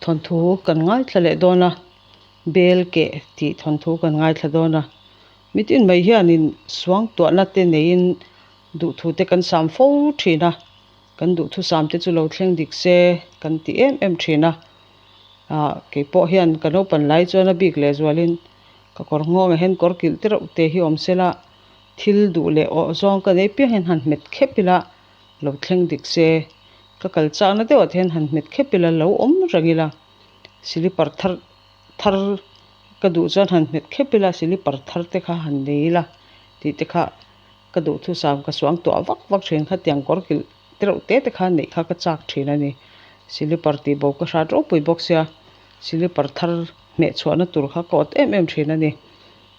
Thawnthu kan ngaithla leh dawn a, Bel keh tih thawnthu kan ngaithla dawn a. Mitin mai hianin suangtuahna te neiin duhthute kan sam fo thin a, kan duhthusam te chu lo thleng dik se kan ti em em thin a. Ahh kei pawh hian ka naupan lai chuan a bik lehzualin ka kawr nghawngah hian kawr kilh te reuh te hi awm sela thil duh leh awh zawng ka nei piang hian han hmet khep ila lo thleng dik se ka kal chakna deuhah te hian han hmet khep ila lo awm reng ila silipar thar thar ka duh chuan han hmet khep ila silipar thar te kha han nei ila tih te kha ka duhthusam ka suang tuah vak vak thin kha tiang kawr kilh te reuh te te kha neih kha ka chak thin a ni silipar tih bo ka hrat ropui bawk sia silipar thar hmeh chhuahna tur kha ka awt em em thin a ni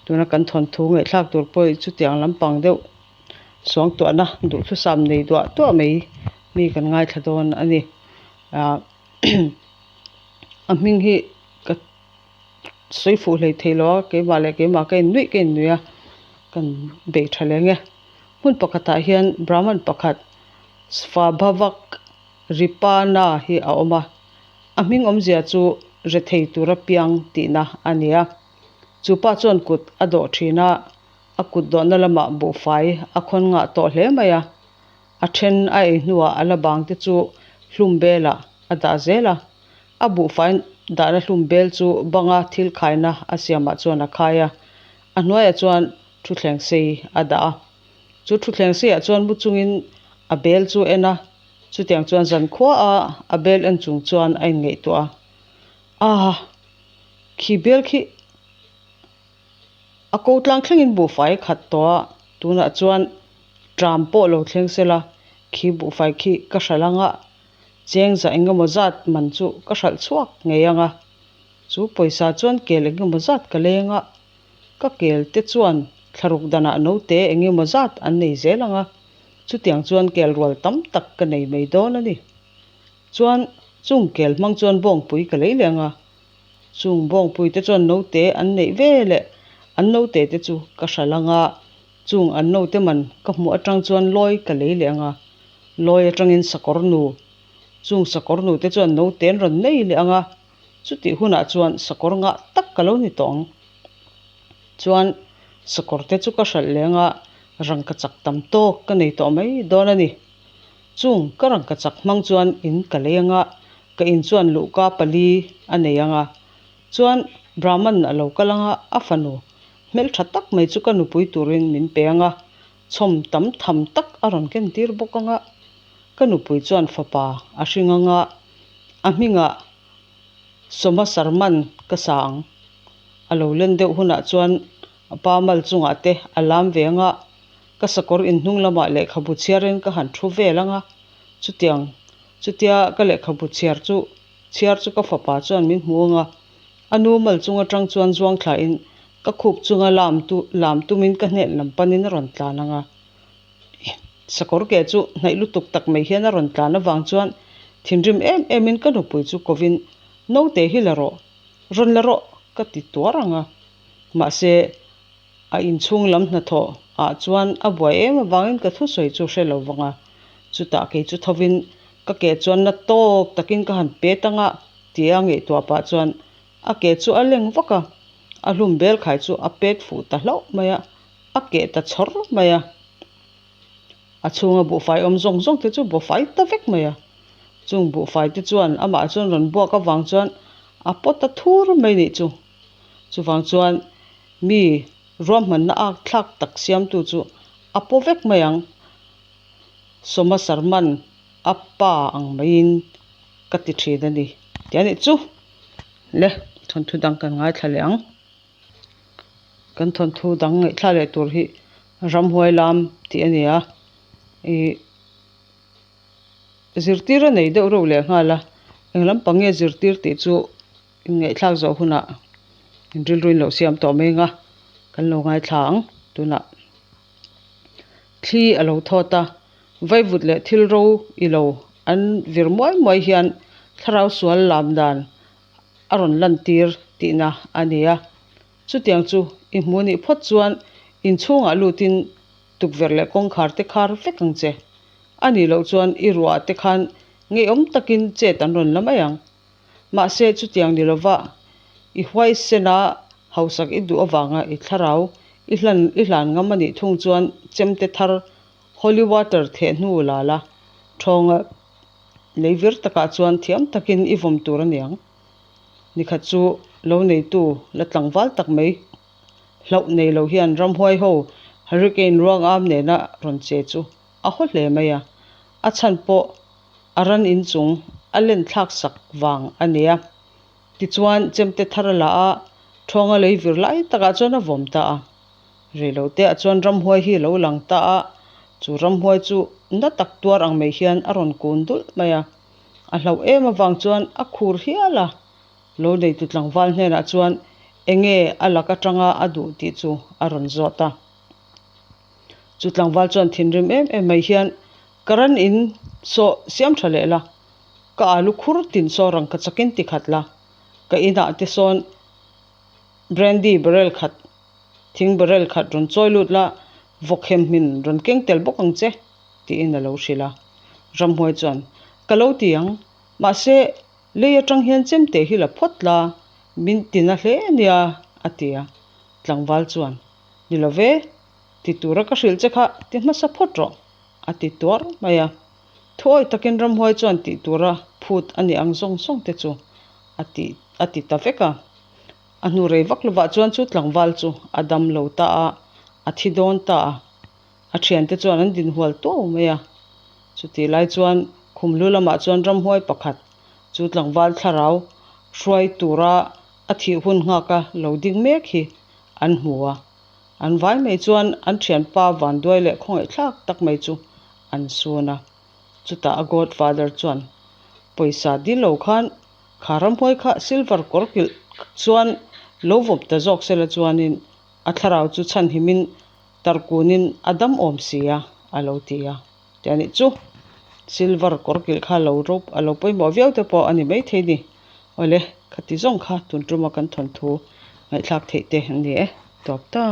tuna kan thawnthu ngaihthlak tur pawh hi chutiang lampang deuh suangtuahna duhthusam nei duah duah mai mi kan ngaithla dawn a ni ah a hming hi ka sawi fuh hlei thei lo a keimah leh keimah ka innuih ka innuih a kan bei tha leng e hmun pakhatah hian brahman pakhat Svabhavak Ripana hi a awm a a hming awmzia chu rethei tura piang tihna a ni a chu pa chuan kut a dawh thin a. A kut dawhna lamah buhfai a khawn ngah tawh hle mai a, a then a ei hnuah a la bang te chu hlum belah a dah zel a. A buhfai dahna hlum bel chu banga thil khaina a siamah chuan a khai a, a hnuaiah chuan thuthleng sei a dah a. Chu thuthleng seiah chuan mu chungin a bel chu a en a, chutiang chuan zankhua a a bel en chung chuan a inngaihtuah a. Aa! Khi bel khi. A ko tlang thlengin buhfai a khat tawh a, tunah chuan tram pawh lo thleng sela khi buhfai khi ka hralh anga cheng za eng emaw zat man chu ka hralh chhuak ngei ang a, chu pawisa chuan kel eng emaw zat ka leng a, ka kel te chuan thlaruk danah naute eng emaw zat an nei zel ang a, chutiang chuan kel rual tam tak ka nei mai dawn a ni. Chuan chung kel hmang chuan bawngpui ka lei leh ang a. Chung bawngpuite chuan naute an neih ve leh an naute te chu ka hralh ang a, chung an naute man ka hmuh atang chuan lawi ka lei leh ang a, lawi atangin sakawr nu, chung sakawr nu te chuan naute an rawn nei leh ang a, chutih hunah chuan sakawr ngah tak ka lo ni tawh ang. Chuan sakawr te chu ka hralh leh ang a, rangka chak tam tawk ka nei tawh mai dawn a ni. Chung ka rangka chak hmang chuan in ka lei ang a, ka in chuan luhka pali a nei ang a. Chuan Brahman a lo kal ang a, a fanu hmeltha tak mai chu ka nupui turin min pe ang a, chhawm tam tham tak a rawn ken tir bawk ang a. Ka nupui chuan fapa a hring ang a, a hmingah Soma Sarman ka sa ang. A lo len deuh hunah chuan a pa mal chungah te a lam ve ang a, ka sakawr inhnung lamah lehkhabu chhiarin ka han thu vel ang a, chutiang chutia ka lehkhabu chhiar chu chhiar chu ka fapa chuan min hmu ang a, a nu mal chung atang chuan zuang thlain ka khup chunga lam tu lam tumin ka hnen lam panin a rawn tlan ang a, sakawr ke chu hnaih lutuk tak mai hian a rawn tlan avang chuan thinrim em emin ka nupui chu kovin naute hi la rawh, rawn la rawh ka ti tuar ang a, mahse. A inchhung lam hnathawh ah chuan a buai em avangin ka thusawi chu hre lo vang a, chutah kei chu thovin ka ke chuan na tawk takin ka han pet ang a tia ngaihtuah pah chuan a ke chu a leng vak a, a hlum bel khai chu a pet fuh ta hlauh mai a, a keh ta chhawr mai a. A chhunga buhfai awm zawng zawng te chu buhfai ta vek mai a, chung buhfai te chuan amah chuan rawn buak avang chuan a pawt ta thur mai nih chu. Chuvang chuan Mi ruahmanna ak thlak tak siamtu chu a paw vek mai ang. Sawma Sarman a pa ang maiin ka ti thin a ni tih a nih chu. Le, thawnthu dang kan ngaithla leh ang. Kan thawnthu dang ngaihthla leh tur hi ramhuai lam tih a ni a. Ih zirtir a nei deuh reuh leh nghal a, eng lampang nge zirtir tih chu Inngaihthlak zawh hunah rilru in lo siam tawh mai anga kan lo ngaithla ang tunah thli a lo thawt a, vaivut leh thil ro i lo an vir muai muai hian thlarau sual lam dan a rawn lantir tihna a ni a. Chutiang chu i hmu nih phawt chuan inchhungah lutin tukverh leh kawngkhar te khar vek ang che. A nih loh chuan i ruah te khan ngeiawm takin chet an rawn la mai ang. Mahse, chutiang ni lova i huaisen a, hausak i duh avanga i thlarau i hlan i hlan ngam a nih thung chuan chemte thar holy water theh hnu la la thawnga lei vir takah chuan thiam takin i vawm tur a niang. Nikhat chu lo neitu la tlangval tak mai hlauh nei lo hian ramhuai ho hurricane ruang am nena rawn che chu a haw hle mai a, a chhan pawh a ran inchung a len thlak sak vang a nia. Tichuan chemte thar a la a, thawnga lei vir lai takah chuan a vawm ta a. Reiloteah chuan ramhuai hi a lo lang ta a, chu ramhuai chu na tak tuar ang mai hian a rawn kun dulh mai a. A hlauh em avang chuan a khur hial a, lo neitu tlangval hnenah chuan enge a lak atanga a duh tih chu a rawn zawt a. Chu tlangval chuan thinrim em em mai hian ka ran in saw siam tha leh la, ka alu khur tin saw rangka chakin ti khat la, ka inah te sawn brandy barrel khat thing barrel khat rawn chawi lut la, vawk hem hmin rawn keng tel bawk ang che. Tiin a lo hrilh a. Ramhuai chuan, Ka lo ti ang, mahse, lei atang hian chemte hi la phawt la, min ti na hle ania, a ti a. Tlangval chuan, Ni lo ve, ti tura ka hrilh che kha ti hmasa phawt rawh, a ti tuar mai a. Thuawi takin Ramhuai chuan tih tura phut a nih ang zawng zawng te chu a ti a ti ta vek a. A hnu rei vak lovah chuan chu tlangval chu a dam lo ta a, a thi dawn ta a. A thiante chuan an dinhual tuau mai a. Chutih lai chuan khumlu lamah chuan ramhuai pakhat chu tlangval thlarau hruai tura a thih hun nghaka lo ding mek hi an hmu a. An vai mai chuan an thianpa vanduai leh khawngaihthlak tak mai chu an sun a. Chutah a godfather chuan pawisa dil lo khan kha ramhuai kha silver kawr kilh chuan lo vawm ta zawk sela chuanin a thlarau chu chhanhimin Tarkunin a dam awm si a, a lo ti a. Tih a nih chu. Silver kawr kilh kha lo rop a lo pawimawh viau te pawh a ni maithei ni. Awle, khati zawng kha tun tuma kan thawnthu ngaihthlak theih te an ni e. Tawp ta.